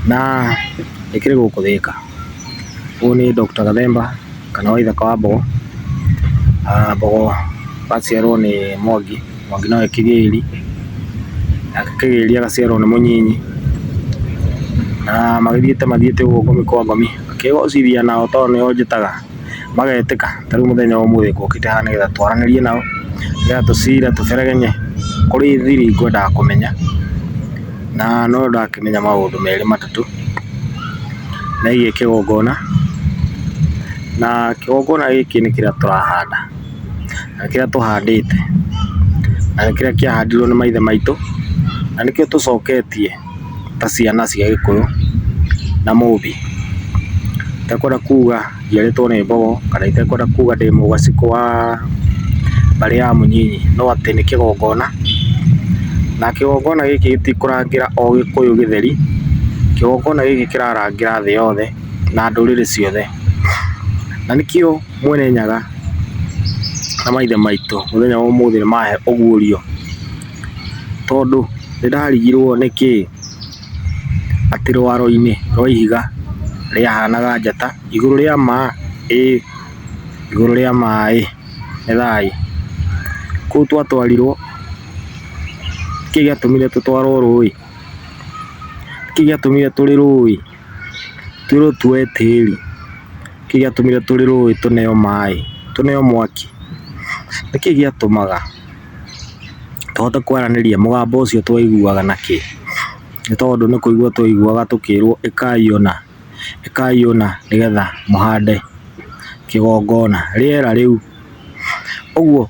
Na ĩkĩrĩ gũkũ Thĩka. Ũyũ nĩ Dr. Gathemba kana Waithaka wa Mbogo. Mbogo aciarwo nĩ Mwangi, Mwangi nowe Kĩgĩri, nake Kĩgĩri agaciarwo nĩ Mũnyinyi. Na magĩthiĩte mathiĩte ũguo ngomi kwa ngomi, akĩgocithia nao tondũ nĩo njĩtaga. Magetĩka. Ta rĩu mũthenya wa ũmũthĩ ngũkĩte haha nĩgetha twaranĩrie nao, nĩgetha tũcire tũberegenye kũrĩ thiri ngwendaga kũmenya, na no ndakĩmenya maũndũ merĩ matatũ megiĩ kĩgongona, na kĩgongona gĩkĩ nĩ kĩrĩa tũrahanda, na kĩrĩa tũhandĩte, na nĩ kĩrĩa kĩahandirwo nĩ maithe maitũ, na nĩkĩo tũcoketie ta ciana cia Gĩkũyũ na Mũmbi. Itekwenda kuga njiarĩtwo nĩ mbogo kana itekwenda kuga ndĩ mũgacikũ wa mbarĩ ya mũnyinyi, no atĩ nĩ kĩgongona, na kĩgongona gĩkĩ gĩtikũrangĩra o Gĩkũyũ gĩtheri, kĩgongona gĩkĩ kĩrarangĩra thĩ yothe na ndũrĩrĩ ciothe. Na nĩkĩo Mwene Nyaga na maithe maitũ mũthenya wa ũmũthĩ nĩ mahe ũguũrio, tondũ nĩ ndarigirwo nĩkĩ atĩ rwaro-inĩ rwa ihiga rĩahanaga njata igũrũ rĩa ĩĩ igũrũ rĩa maĩ nĩ thayũ. Kũu twatwarirwo, nĩkĩ gĩatũmire tũtwarwo rũĩ? Nĩkĩ gĩatũmire tũrĩ rũĩ twĩrwo tuoe tĩri? Nĩkĩ gĩatũmire tũrĩ rũĩ tũneo maĩ, tũneo mwaki? Nĩkĩ gĩatũmaga tũhote kwaranĩria mũgambo ũcio twaiguaga nakĩ? Nĩ tondũ nĩ kũigua twaiguaga tũkĩrwo ĩkai ũna, ĩkai ũna nĩgetha mũhande kĩgongona, rĩera rĩu. Ũguo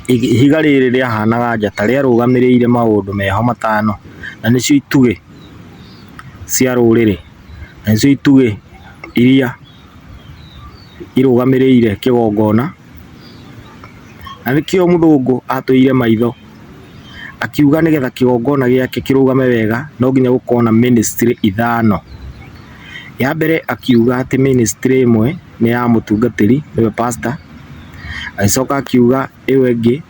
ihiga rĩrĩ rĩahanaga njata rĩarũgamĩrĩire maũndũ meho matano, na nĩcio itugĩ cia rũrĩrĩ, na nĩcio itugĩ iria irũgamĩrĩire kĩgongona, na nĩkĩo mũthũngũ atũire maitho akiuga nĩgetha kĩgongona gĩake kĩrũgame wega no nginya gũkorwo na ministry ithano. Ya mbere akiuga atĩ ministry ĩmwe nĩ ya mũtungatĩri nĩwe pastor, agĩcoka akiuga ĩyo ĩngĩ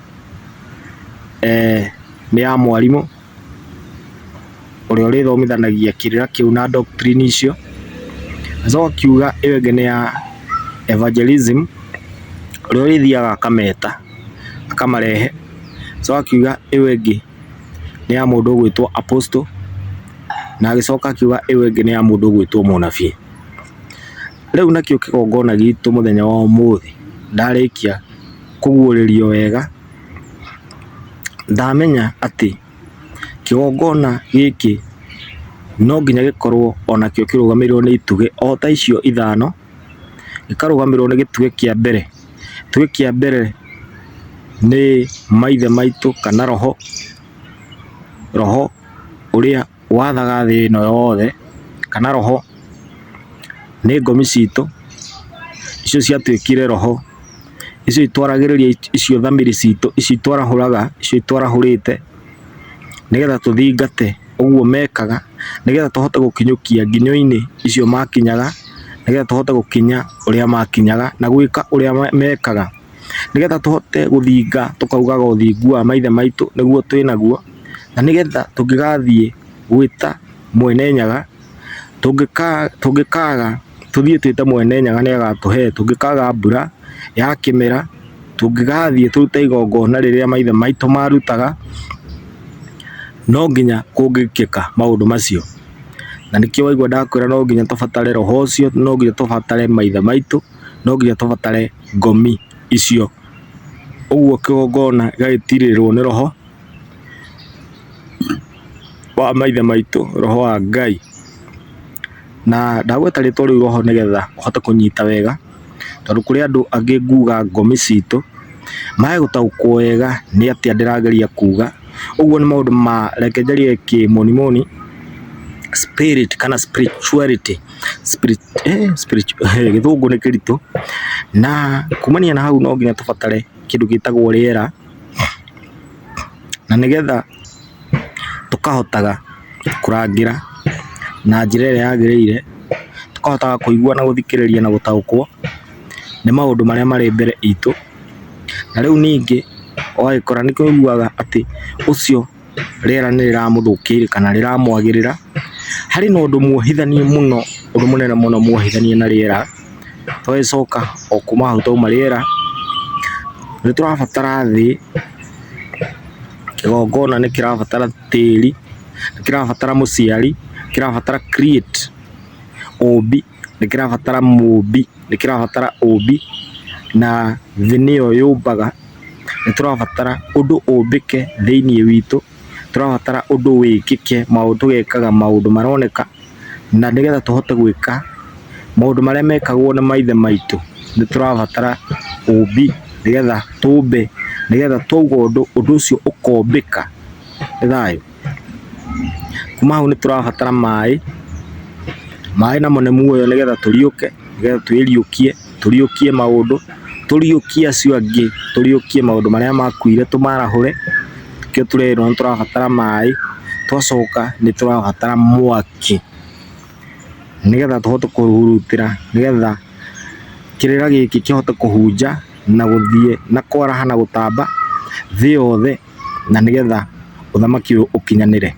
nĩ ya mwarimũ ũrĩa ũrĩthomithanagia kĩrĩra kĩu na doctrine icio, agĩcoka akiuga ĩyo ĩngĩ nĩ ya evangelism ũrĩa ũrĩthiaga akameta akamarehe, agĩcoka akiuga ĩyo ĩngĩ nĩ ya mũndũ ũgwĩtwo apostle, na agĩcoka akiuga ĩyo ĩngĩ nĩ ya mũndũ ũgwĩtwo mũnabii. Rĩu nakĩo kĩgongona gitũ mũthenya wa ũmũthĩ ndarĩkia kũguũrĩrio wega, ndamenya atĩ kĩgongona gĩkĩ no nginya gĩkorwo onakĩo kĩrũgamĩrĩirwo nĩ itugĩ o ta icio ithano, gĩkarũgamĩrĩrwo nĩ gĩtugĩ kĩa mbere. Gĩtugĩ kĩa mbere nĩ maithe maitũ kana roho, roho ũrĩa wathaga thĩ ĩno yothe kana roho nĩ ngomi citũ, icio ciatuĩkire roho, icio itwaragĩrĩria icio thamiri citũ, icio itwarahũraga, icio itwarahũrĩte nĩgetha tũthingate ũguo mekaga, nĩgetha tũhote gũkinyũkia nginyo-inĩ icio makinyaga, nĩgetha tũhote gũkinya ũrĩa makinyaga na gwĩka ũrĩa mekaga, nĩgetha tũhote gũthinga tũkaugaga ũthingu wa maithe maitũ nĩguo twĩnaguo, na nĩgetha tũngĩgathiĩ gwĩta Mwene Nyaga, tũngĩkaga tũthiĩ twĩte Mwene Nyaga nĩ agatũhe, tũngĩkaga mbura ya kĩmera, tũngĩgathiĩ tũrute igongona rĩrĩa maithe maitũ marutaga, no nginya kũngĩkĩka maũndũ macio. Na nĩkĩo waigua ndakwĩra no nginya tũbatare roho ũcio, no nginya tũbatare maithe maitũ, no nginya tũbatare ngomi icio. Ũguo kĩgongona gĩgagĩtirĩrĩrwo nĩ roho wa maithe maitũ, roho wa Ngai. Na ndagweta rĩtwa rĩu roho nĩgetha ũhote kũnyita wega, tondũ kũrĩ andũ angĩ nguga ngomi citũ, mage gũtaũkwo wega nĩ atĩa ndĩrageria kuga. Ũguo nĩ maũndũ ma reke njarie kĩmonimoni, spirit kana spirituality, gĩthũngũ nĩ kĩritũ. Na kumania na hau no nginya tũbatare kĩndũ gĩtagwo rĩera, na nĩgetha tũkahotaga kũrangĩra na njĩra ĩrĩa yagĩrĩire, tũkahotaga kũigua na gũthikĩrĩria na gũtaũkwo nĩ maũndũ marĩa marĩ mbere itũ. Na rĩu ningĩ ũgagĩkora nĩkĩo ũiguaga atĩ ũcio rĩera nĩ rĩramũthũkĩire kana rĩramwagĩrĩra, Harĩ na ũndũ muohithanie mũno, ũndũ mũnene mũno muohithanie na rĩera, tũgagĩcoka o kuma hau twauma rĩera, nĩ tũrabatara thĩ, kĩgongona nĩ kĩrabatara tĩri, nĩ kĩrabatara mũciari, nĩ kĩrabatara create, ũmbi, nĩ kĩrabatara mũmbi, nĩ kĩrabatara ũmbi, na thĩ nĩyo yũmbaga, nĩ tũrabatara ũndũ ũmbĩke thĩiniĩ witũ, tũrabatara ũndũ wĩkĩke maũndũ tũgekaga maũndũ maroneka, na nĩgetha tũhote gwĩka maũndũ marĩa mekagwo nĩ maithe maitũ, nĩ tũrabatara ũmbi nĩgetha tũmbe, nĩgetha twauga ũndũ, ũndũ ũcio ũkombĩka. Nĩ thayũ. Kuma hau nĩ tũrabatara maĩ, maĩ namo nĩ muoyo nĩgetha tũriũke, nĩgetha twĩriũkie, tũriũkie maũndũ, tũriũkie acio angĩ, tũriũkie maũndũ marĩa makuire tũmarahũre, nĩkĩo tũrerwo nĩ tũrabatara maĩ, twacoka nĩ tũrabatara mwaki, nĩgetha tũhote kũhurutĩra, nĩgetha kĩrĩra gĩkĩ kĩhote kũhunja na gũthiĩ na kwaraha na gũtamba thĩ yothe. Na nĩgetha ũthamaki ũyũ ũkinyanĩre.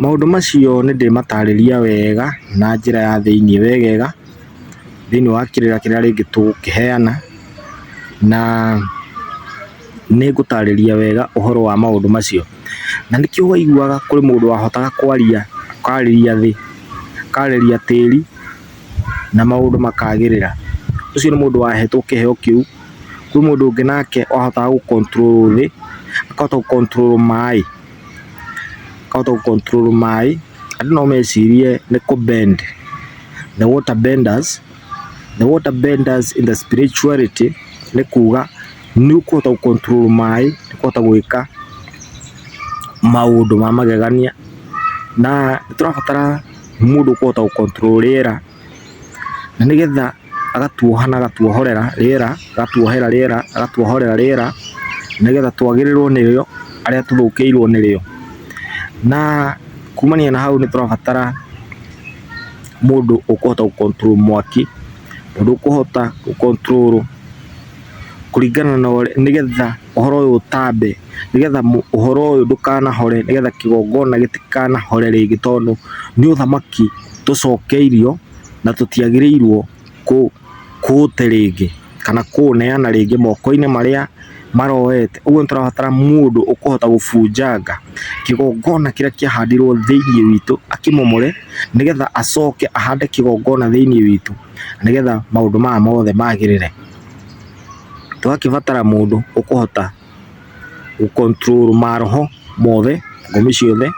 Maũndũ macio nĩ ndĩmatarĩria wega na njĩra ya thĩiniĩ wegega, thĩiniĩ wa kĩrĩra kĩrĩa rĩngĩ tũgũkĩheana, na nĩ ngũtarĩria wega ũhoro wa maũndũ macio. Na nĩkĩo waiguaga kũrĩ mũndũ wahotaga kwaria, akarĩria thĩ, akarĩria tĩri na maũndũ makagĩrĩra. Ũcio nĩ mũndũ wahetwo kĩheo kĩu. Kwĩ mũndũ ũngĩ nake wahotaga gũ control thĩ, akahota gũ control maĩ, akahota gũ control maĩ, andũ no mecirie nĩ kũ bend, the water benders, the water benders in the spirituality nĩ kuga nĩ ũkũhota gũ control maĩ, nĩ ũkũhota gwĩka maũndũ ma magegania, na nĩ tũrabatara mũndũ ũkũhota gũ control rĩera. Na nĩgetha agatuoha na agatuohorera rĩera, agatuohera rĩera, agatuohorera rĩera, nĩgetha twagĩrĩrwo nĩrĩo arĩa tũthũkĩirwo nĩrĩo. Na kumania na hau nĩ tũrabatara mũndũ ũkũhota gũ control mwaki, mũndũ ũkũhota gũ control kũringana na ũrĩa, nĩgetha ũhoro ũyũ ũtambe, nĩgetha ũhoro ũyũ ndũkanahore, nĩgetha kĩgongona gĩtikanahore rĩngĩ tondũ nĩ ũthamaki tũcokeirio na tũtiagĩrĩirwo kũũte rĩngĩ kana kũũneana rĩngĩ moko-inĩ marĩa maroete. Ũguo nĩ tũrabatara mũndũ ũkũhota gũbunjanga kĩgongona kĩrĩa kĩahandirwo thĩiniĩ witũ akĩmomore, nĩgetha acoke ahande kĩgongona thĩiniĩ witũ, nĩgetha maũndũ maya mothe magĩrĩre. Tũgakĩbatara mũndũ ũkũhota gũ control maroho mothe, ngũmi ciothe,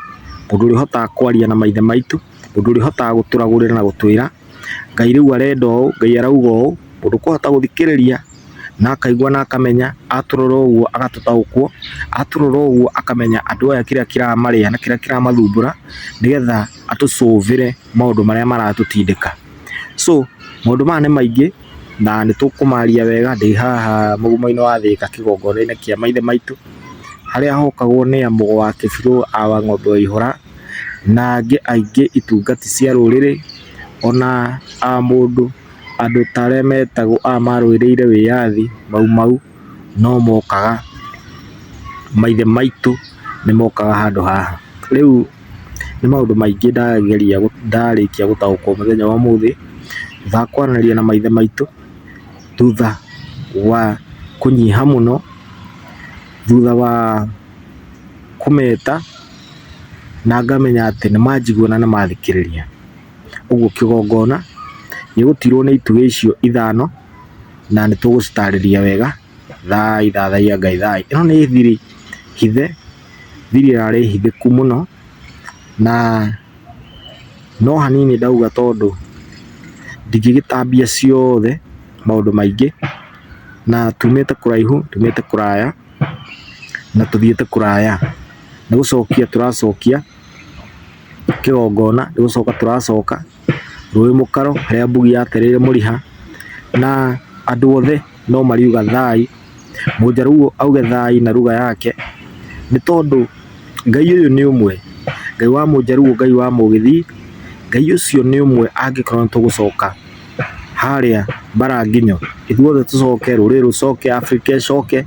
mũndũ ũrĩa ũhotaga kwaria na maithe maitũ. Mũndũ ũrĩa ũhotaga gũtũragũrĩra na gũtwĩra Ngai rĩu arenda ũũ, Ngai arauga ũũ, mũndũ ũkũhota gũthikĩrĩria na akaigua na akamenya, atũrora ũguo agatũtaũkwo, atũrora ũguo akamenya andũ aya kĩrĩa kĩramarĩa na kĩrĩa kĩramathumbũra, nĩgetha atũcũvĩre maũndũ marĩa maratũtindĩka. So maũndũ maya nĩ maingĩ na nĩ tũkũmaria wega ndĩ haha mũgumo-inĩ wa Thĩka kĩgongona-inĩ kĩa maithe maitũ, harĩa hokagwo nĩ Amũgo wa Kĩbirũ, Awa Ng'ombe wa Ihũra. Na angĩ aingĩ itungati cia rũrĩrĩ, ona a mũndũ andũ ta arĩa metagwo a marũĩrĩire wĩyathi Mau Mau no mokaga, maithe maitũ nĩ mokaga handũ haha. Rĩu nĩ maũndũ maingĩ ndageria ndarĩkia gũtaũkwo mũthenya wa ũmũthĩ, thutha wa kwaranĩria na maithe maitũ, thutha wa kũnyiha mũno, thutha wa kũmeta na ngamenya atĩ nĩ manjigua na nĩ mathikĩrĩria. Ũguo kĩgongona gĩgũtirwo nĩ itugĩ icio ithano na nĩ tũgũcitarĩria wega. Thai thathaiya Ngai thai. Ĩno nĩ thiri hithe, thiri ĩrarĩ hithĩku mũno na no hanini ndauga tondũ ndingĩgĩtambia ciothe maũndũ maingĩ na tumĩte kũraihu, tumĩte kũraya na tũthiĩte kũraya. Nĩ gũcokia tũracokia kĩgongona, nĩ gũcoka tũracoka rũĩ mũkaro harĩa mbugi yatereire mũriha, na andũ othe no mariuga thai, mũnjaruo auge thai na lugha yake, nĩ tondũ Ngai ũyũ nĩ ũmwe, Ngai wa mũnjaruo, Ngai wa mũgĩthii, Ngai ũcio nĩ ũmwe angĩkorwo nĩ tũgũcoka harĩa Mbaranginyo, ithuothe tũcoke, rũrĩrĩ rũcoke, Africa ĩcoke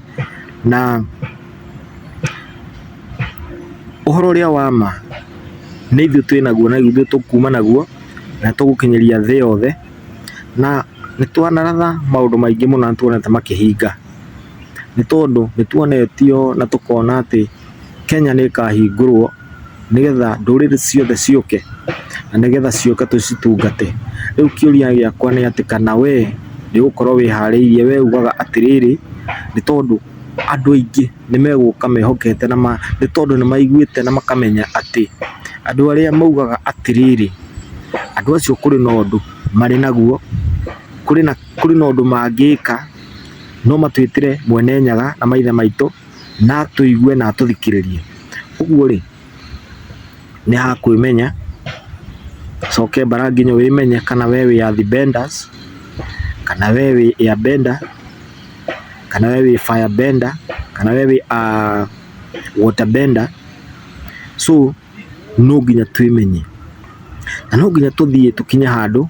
na ũhoro ũrĩa wa ma. Nĩ ithuĩ twĩ naguo na ithuĩ tũkuma naguo na tũgũkinyĩria thĩ yothe, na nĩ twanaratha maũndũ maingĩ mũno na tuonete makĩhinga, nĩ tondũ nĩ tuonetio na tũkona atĩ Kenya nĩ ĩkahingũrwo nĩgetha ndũrĩrĩ ciothe ciũke na nĩgetha ciũke tũcitungate. Rĩu kĩũria gĩakwa nĩ atĩ kana we nĩ ũgũkorwo wĩharĩirie, we ugaga atĩrĩrĩ, nĩ tondũ andũ aingĩ nĩ megũka mehokete na nĩ tondũ nĩ maiguĩte na makamenya atĩ andũ arĩa maugaga atĩrĩrĩ, andũ acio kũrĩ na ũndũ marĩ naguo, kũrĩ na ũndũ mangĩka, no matwĩtĩre Mwene Nyaga na maithe maitũ na atũigue na atũthikĩrĩrie. Ũguo rĩ, nĩ ha kwĩmenya, ũcoke mbara nginya wĩmenye kana we wĩ earth benders, kana we wĩ air bender, kana we wĩ fire bender, kana we wĩ water bender. So no nginya twĩmenye na no nginya tũthiĩ tũkinye handũ,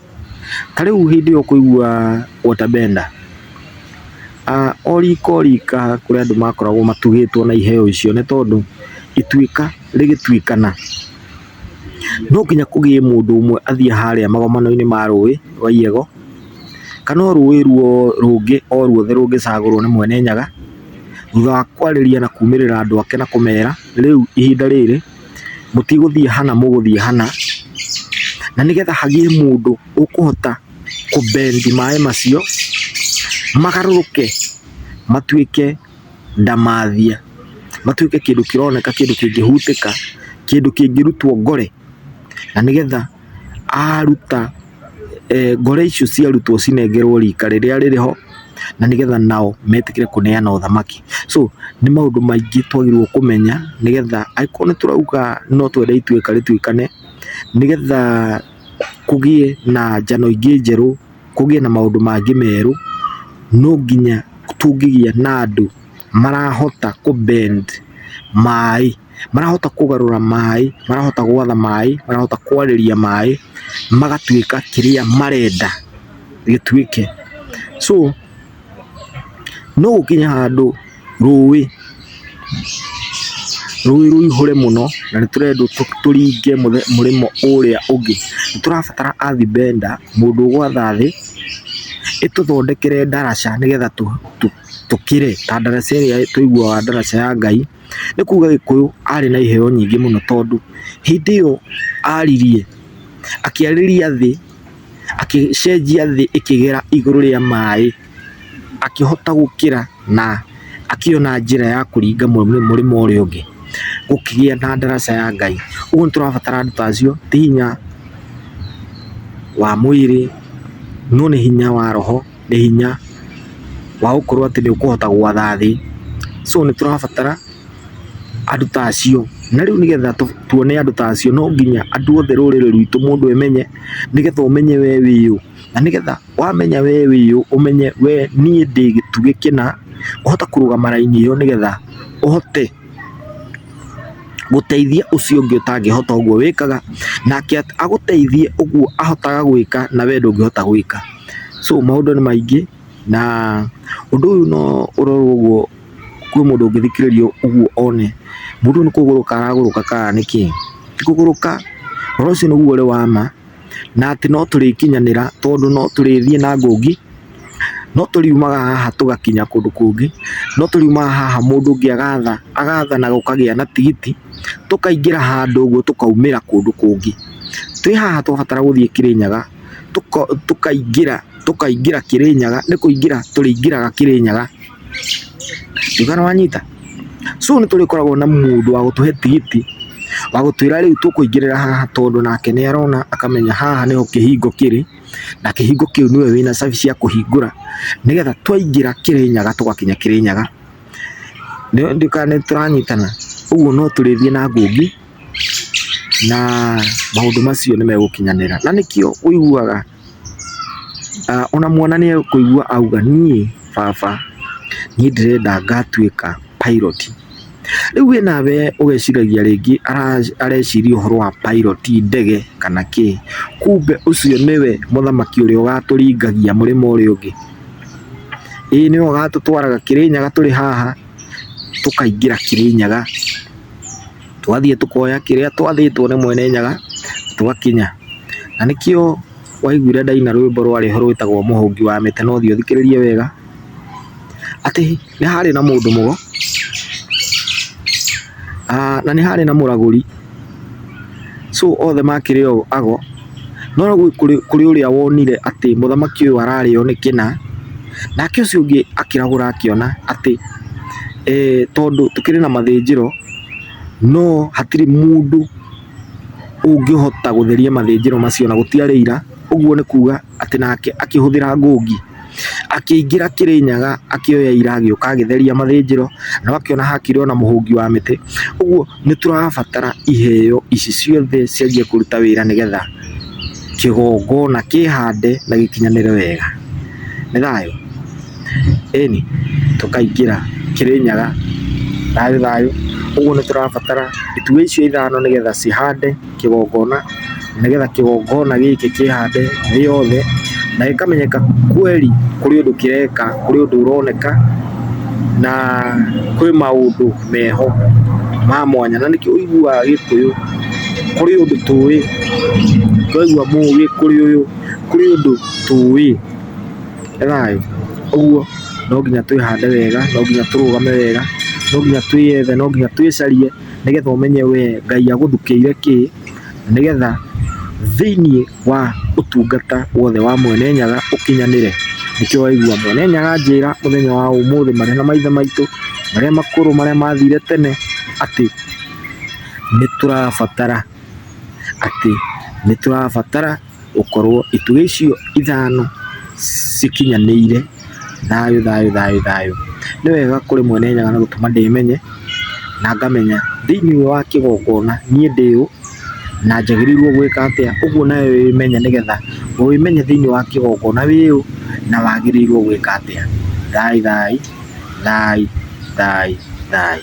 ta rĩu hĩndĩ ĩyo ũkũigua water bender, o rika o rika kũrĩ andũ makoragwo matugĩtwo na iheo icio nĩ tondũ ituĩka rĩgĩtuĩkana, no nginya kũgĩe mũndũ ũmwe athiĩ harĩa magomano-inĩ ma rũĩ rwa Iyego, kana o rũĩ rũngĩ o ruothe rũngĩcagũrwo nĩ Mwene Nyaga, thutha wa kwarĩria na kumĩrĩra andũ ake na kũmera rĩu ihinda rĩrĩ mũtigũthiĩ hana mũgũthiĩ hana, na nĩgetha hagĩe mũndũ ũkũhota kũ bend maĩ macio magarũrũke matuĩke ndamathia, matuĩke kĩndũ kĩroneka, kĩndũ kĩngĩhutĩka, kĩndũ kĩngĩrutwo ngore, na nĩgetha aruta ngore icio ciarutwo cinengerwo rika rĩrĩa rĩrĩ ho, na nĩgetha nao metĩkĩre kũneana ũthamaki. So nĩ maũndũ maingĩ twagĩrĩirwo kũmenya nĩgetha angĩkorwo nĩ tũrauga no twende ituĩka rĩtuĩkane, nĩgetha kũgĩe na njano ingĩ njerũ, kũgĩe na maũndũ mangĩ merũ, no nginya tũngĩgĩa na andũ marahota kũ bend maĩ, marahota kũgarũra maĩ, marahota gwatha maĩ, marahota kwarĩria maĩ, magatuĩka kĩrĩa marenda gĩtuĩke. So no gũkinye handũ rũĩ, rũĩ rũihũre mũno na nĩ tũrendwo tũringe mũrĩmo ũrĩa ũngĩ. Nĩ tũrabatara earth bender, mũndũ ũgwatha thĩ, ĩtũthondekere ndaraca nĩgetha tũkĩre ta ndaraca ĩrĩa tũiguaga ndaraca ya Ngai. Nĩ kuga Gĩkũyũ arĩ na iheo nyingĩ mũno tondũ hĩndĩ ĩyo aririe, akĩarĩria thĩ, agĩcenjia thĩ ĩkĩgera igũrũ rĩa maĩ, akĩhota gũkĩra na akĩona njĩra ya kũringa mũrĩmo ũrĩa ũngĩ, gũkĩgĩa na ndaraca ya Ngai. Ũguo nĩ tũrabatara andũ ta acio, ti hinya wa mwĩrĩ, no nĩ hinya wa roho, nĩ hinya wa gũkorwo atĩ nĩ ũkũhota gwatha thĩ. So nĩ tũrabatara andũ ta acio, na rĩu nĩgetha tuone andũ ta acio no nginya andũ othe rũrĩrĩ rwitũ mũndũ emenye, nĩgetha ũmenye we wĩ ũ, na nĩgetha wamenya we wĩ ũ, ũmenye we niĩ ndĩ gĩtugĩ kĩna, ũhote kũrũgama raini ĩyo nĩgetha ũhote gũteithia ũcio ũngĩ ũtangĩhota ũguo wĩkaga, nake agũteithie ũguo ahotaga gwĩka na we ndũngĩhota gwĩka. So maũndũ nĩ maingĩ na ũndũ ũyũ no ũrorwo ũguo, kwĩ mũndũ ũngĩthikĩrĩria ũguo one mũndũ ũyũ nĩ kũgũrũka aragũrũka kana nĩkĩ. Ti kũgũrũka, ũhoro ũcio nĩguo ũrĩ wa ma na atĩ no tũrĩkinyanĩra tondũ no tũrĩthiĩ na ngũngi, no tũriumaga haha tũgakinya kũndũ kũngĩ, no tũriumaga haha mũndũ ũngĩ agatha, agathana gũkagĩa na tigiti, tũkaingĩra handũ ũguo tũkaumĩra kũndũ kũngĩ. Twĩ haha twabatara gũthiĩ Kĩrĩnyaga, tũkaingĩra tũkaingĩra Kĩrĩnyaga, nĩ kũingĩra tũrĩingĩraga Kĩrĩnyaga. Ndiũĩ kana nĩwanyita? So nĩ tũrĩkoragwo na mũndũ wa gũtũhe tigiti, wa gũtwĩra rĩu tũkũingĩrĩra haha tondũ nake nĩ arona akamenya haha nĩho kĩhingo kĩrĩ, na kĩhingo kĩu nĩwe wĩna cabi cia kũhingũra, nĩgetha twaingĩra Kĩrĩnyaga tũgakinya Kĩrĩnyaga. Ndiũĩ kana nĩ tũranyitana? Ũguo no tũrĩthiĩ na ngũngi, na maũndũ macio nĩ megũkinyanĩra. Na nĩkĩo ũiguaga ona mwana nĩ ekũigua auga niĩ baba niĩ ndĩrenda ngatuĩka pilot. Rĩu we nawe ũgeciragia rĩngĩ areciria ũhoro wa pilot ndege kana kĩ, kumbe ũcio nĩwe mũthamaki ũrĩa ũgatũringagia mũrĩmo ũrĩa ũngĩ. Ĩĩ nĩwe ũgatũtwaraga Kĩrĩnyaga tũrĩ haha, tũkaingĩra Kĩrĩnyaga. Twathiĩ tũkoya kĩrĩa twathĩtwo nĩ Mwene Nyaga tũgakinya. Na nĩkĩo waiguire ndaina rwĩmbo rwarĩ ho rwĩtagwo mũhũngi wa mĩtĩ, no ũthiĩ ũthikĩrĩrie wega atĩ nĩ harĩ na mũndũ mũgo na nĩ harĩ na mũragũri, so othe makĩrĩ o ago, no kũrĩ ũrĩa wonire atĩ mũthamaki ũyũ ararĩo nĩ kĩna, nake ũcio ũngĩ akĩragũra akĩona atĩ tondũ tũkĩrĩ na mathĩnjĩro no hatirĩ mũndũ ũngĩhota gũtheria mathĩnjĩro macio na gũtiarĩ ira, ũguo nĩ kuga atĩ nake akĩhũthĩra ngũngi, akĩingĩra Kĩrĩnyaga akĩoya ira agĩũka agĩtheria mathĩnjĩro, na akĩona hakĩrĩ ona mũhũngi wa mĩtĩ, ũguo nĩ tũrabatara iheo ici ciothe cianjie kũruta wĩra nĩgetha kĩgongona kĩhande na gĩkinyanĩre wega. Nĩ thayũ? Ĩni, tũkaingĩra Kĩrĩnyaga, thayũ thayũ, ũguo nĩ tũrabatara itugĩ icio ithano nĩgetha cihande kĩgongona, nĩgetha kĩgongona gĩkĩ kĩhande thĩ yothe, na gĩkamenyeka kweli kũrĩ ũndũ kĩreka, kũrĩ ũndũ ũroneka, na kwĩ maũndũ meho ma mwanya. Na nĩkĩo ũiguaga gĩkũyũ kũrĩ ũndũ tũĩ, twaigua mũgĩkũyũ ũyũ kũrĩ ũndũ tũĩ. Nĩ thayũ? Ũguo no nginya twĩhande wega, no nginya tũrũgame wega, no nginya twĩyethe, no nginya twĩcarie nĩgetha ũmenye we Ngai agũthukĩire kĩ, nĩgetha thĩiniĩ wa ũtungata wothe wa Mwene Nyaga ũkinyanĩre. Nĩkĩo waigua Mwene Nyaga anjĩra mũthenya wa ũmũthĩ marĩ na maithe maitũ marĩa makũrũ marĩa mathire tene atĩ nĩ tũrabatara atĩ nĩ tũrabatara gũkorwo itugĩ icio ithano cikinyanĩire. Thayũ thayũ thayũ thayũ. Nĩ wega kũrĩ Mwene Nyaga nĩ gũtũma ndĩmenye na ngamenya thĩiniĩ wa kĩgongona niĩ ndĩ ũ na njagĩrĩirwo gwĩka atĩa, ũguo nawe wĩmenye nĩgetha wĩmenye thĩiniĩ wa kĩgongona wĩ ũ na wagĩrĩirwo gwĩka atĩa. Thai thai, thai thai thai.